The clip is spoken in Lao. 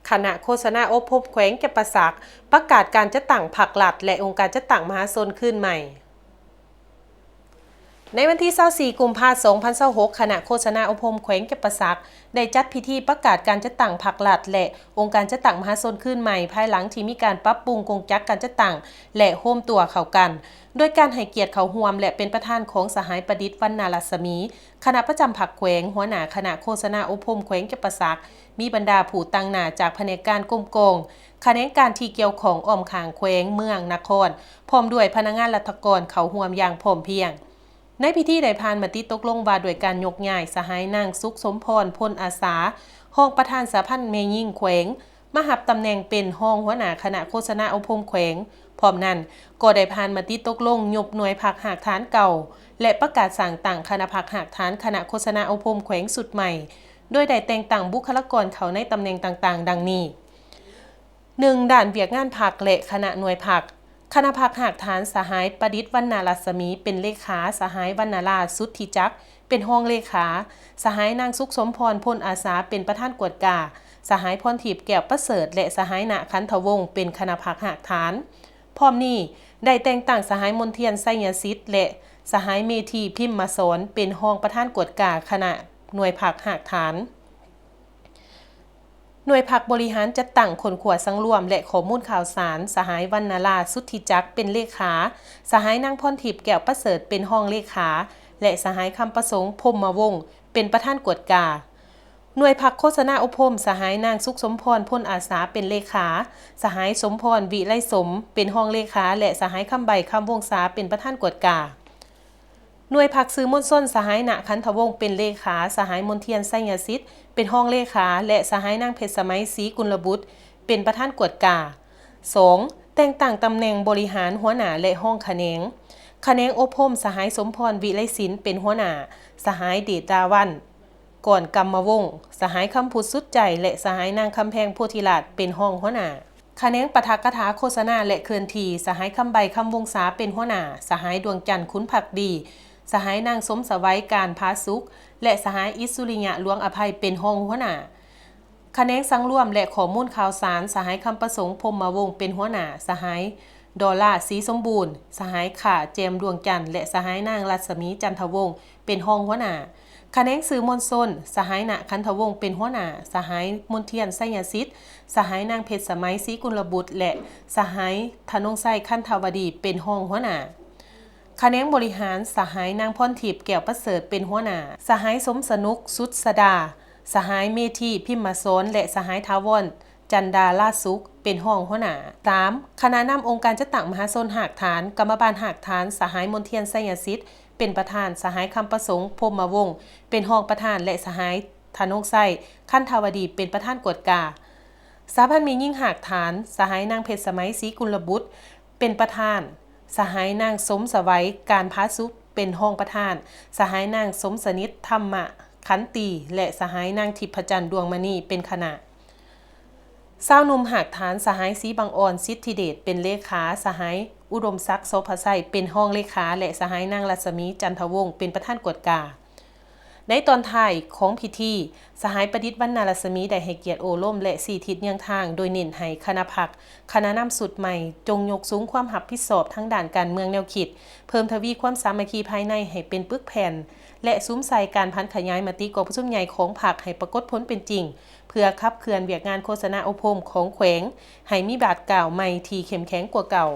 ຄະນະໂຄສະນາອົບຮົມແຂວງຈຳປາສັກ ປະກາດການຈັດຕັ້ງພັກລັດ ແລະ ອົງການຈັດຕັ້ງມະຫາຊົນຄືນໃໝ່. ໃນວັນທີຊາວສີ່ ກຸມພາ ສອງພັນຊາວຫົກ, ຄະນະໂຄສະນາອົບຮົມແຂວງຈຳປາສັກ ໄດ້ຈັດພິທີປະກາດການຈັດຕັ້ງພັກລັດ ແລະ ອົງການຈັດຕັ້ງມະຫາຊົນຄືນໃໝ່ ພາຍຫຼັງທີ່ມີການປັບປຸງກົງຈັກການຈັດຕັ້ງ ແລະ ໂຮມຕົວເຂົ້າກັນ, ໂດຍການໃຫ້ກຽດເຂົ້າຮ່ວມ ແລະ ເປັນປະທານຂອງສະຫາຍ ປະດິດ ວັນນະລັດສະໝີ, ຄະນະປະຈຳພັກແຂວງ, ຫົວໜ້າຄະນະໂຄສະນາອົບຮົມແຂວງຈຳປາສັກ, ມີບັນດາຜູ້ຕາງໜ້າຈາກພະແນກການກົມກອງ, ຂະແໜງການທີ່ກ່ຽວຂ້ອງອ້ອມຂ້າງແຂວງ, ເມືອງ, ນະຄອນ, ພ້ອມດ້ວຍພະນັກງານລັດຖະກອນເຂົ້າຮ່ວມຢ່າງພ້ອມພຽງ. ໃນພິທີໄດ້ຜ່ານມະຕິຕົກລົງວ່າດ້ວຍການຍົກຍ້າຍສະຫາຍນາງ ສຸກສົມພອນ ພົນອາສາ, ຮອງປະທານສະພັນແມ່ຍິງແຂວງ, ມາຮັບຕຳແໜ່ງເປັນຮອງຫົວໜ້າຄະນະໂຄສະນາອົບຮົມແຂວງ. ພ້ອມນັ້ນ, ກໍໄດ້ຜ່ານມະຕິຕົກລົງຍຸບໜ່ວຍພັກຮາກຖານເກົ່າ ແລະ ປະກາດສ້າງຕັ້ງຄະນະພັກຮາກຖານຄະນະໂຄສະນາອົບຮົມແຂວງຊຸດໃໝ່, ໂດຍໄດ້ແຕ່ງຕັ້ງບຸກຄະລາກອນເຂົ້າໃນຕຳແໜ່ງຕ່າງໆ ດັ່ງນີ້. ໜຶ່ງ, ດ້ານວຽກງານພັກ ແລະ ຄະນະໜ່ວຍພັກ. ຄະນະພັກຮາກຖານ ສະຫາຍ ປະດິດ ວັນນະລັດສະໝີ ເປັນເລຂາ, ສະຫາຍ ວັນນະລາ ສຸດທິຈັກ ເປັນຮອງເລຂາ, ສະຫາຍ ນາງ ສຸກສົມພອນ ພົນອາສາ ເປັນປະທານກວດກາ, ສະຫາຍ ພອນທິບ ແກ້ວປະເສີດ ແລະ ສະຫາຍ ນະ ຂັນທະວົງ ເປັນຄະນະພັກຮາກຖານ. ພ້ອມນີ້, ໄດ້ແຕ່ງຕັ້ງສະຫາຍ ມົນທຽນ ໄຊຍະສິດ ແລະ ສະຫາຍ ເມທີ ພິມມະສອນ ເປັນຮອງປະທານກວດກາຄະນະໜ່ວຍພັກຮາກຖານ. ໜ່ວຍພັກບໍລິຫານຈັດຕັ້ງຄົ້ນຄວ້າສັງລວມ ແລະ ຂໍ້ມູນຂ່າວສານ, ສະຫາຍ ວັນນະລາ ສຸດທິຈັກ ເປັນເລຂາ, ສະຫາຍ ນາງ ພອນທິບ ແກ້ວປະເສີດ ເປັນຮອງເລຂາ ແລະ ສະຫາຍ ຄຳປະສົງ ພົມມະວົງ ເປັນປະທານກວດກາ. ໜ່ວຍພັກໂຄສະນາອົບຮົມ, ສະຫາຍ ນາງ ສຸກສົມພອນ ພົນອາສາ ເປັນເລຂາ, ສະຫາຍ ສົມພອນ ວິໄລສົມ ເປັນຮອງເລຂາ ແລະ ສະຫາຍ ຄຳໃບ ຄຳວົງສາ ເປັນປະທານກວດກາ. ໜ່ວຍພັກສື່ມວນຊົນ, ສະຫາຍ ນະ ຂັນທະວົງ ເປັນເລຂາ, ສະຫາຍ ມົນທຽນ ໄຊຍະສິດ ເປັນຮອງເລຂາ ແລະ ສະຫາຍ ນາງ ເພັດສະໄໝ ສີກຸນລະບຸດ ເປັນປະທານກວດກາ. ສອງ, ແຕ່ງຕັ້ງຕຳແໜ່ງບໍລິຫານ, ຫົວໜ້າ ແລະ ຮອງຂະແໜງ. ຂະແໜງອົບຮົມ, ສະຫາຍ ສົມພອນ ວິໄລສິນ ເປັນຫົວໜ້າ, ສະຫາຍ ເດດດາວັນ ກອນກຳມະວົງ, ສະຫາຍ ຄຳພຸດ ສຸດໃຈ ແລະ ສະຫາຍ ນາງ ຄຳແພງ ໂພທິລາດ ເປັນຮອງຫົວໜ້າ. ຂະແໜງປາຖະກະຖາໂຄສະນາ ແລະ ເຄື່ອນທີ່, ສະຫາຍ ຄຳໃບ ຄຳວົງສາ ເປັນຫົວໜ້າ, ສະຫາຍ ດວງຈັນ ຂຸນພັກດີ, ສະຫາຍ ນາງ ສົມສະໄຫວ ການຜາສຸກ ແລະ ສະຫາຍ ອິດສຸລິຍະ ຫຼວງອະໄພ ເປັນຮອງຫົວໜ້າ. ຂະແໜງສັງລວມ ແລະ ຂໍ້ມູນຂ່າວສານ, ສະຫາຍ ຄຳປະສົງ ພົມມະວົງ ເປັນຫົວໜ້າ, ສະຫາຍ ດອລລາ ສີສົມບູນ, ສະຫາຍ ຂ້າ ແຈ່ມ ດວງຈັນ ແລະ ສະຫາຍ ນາງ ລັດສະໝີ ຈັນທະວົງ ເປັນຮອງຫົວໜ້າ. ຂະແໜງສື່ມວນຊົນ, ສະຫາຍ ນະ ຂັນທະວົງ ເປັນຫົວໜ້າ, ສະຫາຍ ມົນທຽນ ໄຊຍະສິດ, ສະຫາຍ ນາງ ເພັດສະໄໝ ສີກຸນລະບຸດ ແລະ ສະຫາຍ ທະນົງໄຊ ຄັນທະວະດີ ເປັນຮອງຫົວໜ້າ. ຂະແໜງບໍລິຫານ, ສະຫາຍ ນາງ ພອນທິບ ແກ້ວປະເສີດ ເປັນຫົວໜ້າ, ສະຫາຍ ສົມສະໜຸກ ສຸດສະດາ, ສະຫາຍ ເມທີ ພິມມະສອນ ແລະ ສະຫາຍ ຖາວອນ ຈັນດາລາສຸກ ເປັນຮອງຫົວໜ້າ. ສາມ, ຄະນະນຳອົງການຈັດຕັ້ງມະຫາຊົນຮາກຖານ, ກຳມະບານຮາກຖານ, ສະຫາຍ ມົນທຽນ ໄຊຍະສິດ ເປັນປະທານ, ສະຫາຍ ຄຳປະສົງ ພົມມະວົງ ເປັນຮອງປະທານ ແລະ ສະຫາຍ ທະນົງໄຊ ຄັນທະວະດີ ເປັນປະທານກວດກາ. ສະຫະພັນແມ່ຍິງຮາກຖານ, ສະຫາຍ ນາງ ເພັດສະໄໝ ສີກຸນລະບຸດ ເປັນປະທານ, ສະຫາຍ ນາງ ສົມສະໄຫວ ການຜາສຸກ ເປັນຮອງປະທານ, ສະຫາຍ ນາງ ສົມສະໜິດ ທຳມະຂັນຕີ ແລະ ສະຫາຍ ນາງ ທິບພະຈັນ ດວງມະນີ ເປັນຄະນະ. ຊາວໜຸ່ມຮາກຖານ, ສະຫາຍ ສີບັງອອນ ສິດທິເດດ ເປັນເລຂາ, ສະຫາຍ ອຸດົມສັກ ໂສພະໄຊ ເປັນຮອງເລຂາ ແລະ ສະຫາຍ ນາງ ລັດສະໝີ ຈັນທະວົງ ເປັນປະທານກວດກາ. ໃນຕອນທ້າຍຂອງພິທີ, ສະຫາຍ ປະດິດ ວັນນະລັດສະໝີ ໄດ້ໃຫ້ກຽດໂອ້ລົມ ແລະ ຊີ້ທິດເຍືອງທາງ, ໂດຍເນັ້ນໃຫ້ຄະນະພັກ, ຄະນະນຳຊຸດໃໝ່ ຈົ່ງຍົກສູງຄວາມຮັບຜິດຊອບທາງດ້ານການເມືອງແນວຄິດ, ເພີ່ມທະວີຄວາມສາມັກຄີພາຍໃນໃຫ້ເປັນປຶກແຜ່ນ ແລະ ສຸມໃສ່ການຜັນຂະຫຍາຍມະຕິກອງປະຊຸມໃຫຍ່ຂອງພັກໃຫ້ປາກົດຜົນເປັນຈິງ, ເພື່ອຂັບເຄື່ອນວຽກງານໂຄສະນາອົບຮົມຂອງແຂວງໃຫ້ມີບາດກ້າວໃໝ່ທີ່ເຂັ້ມແຂງກວ່າເກົ່າ.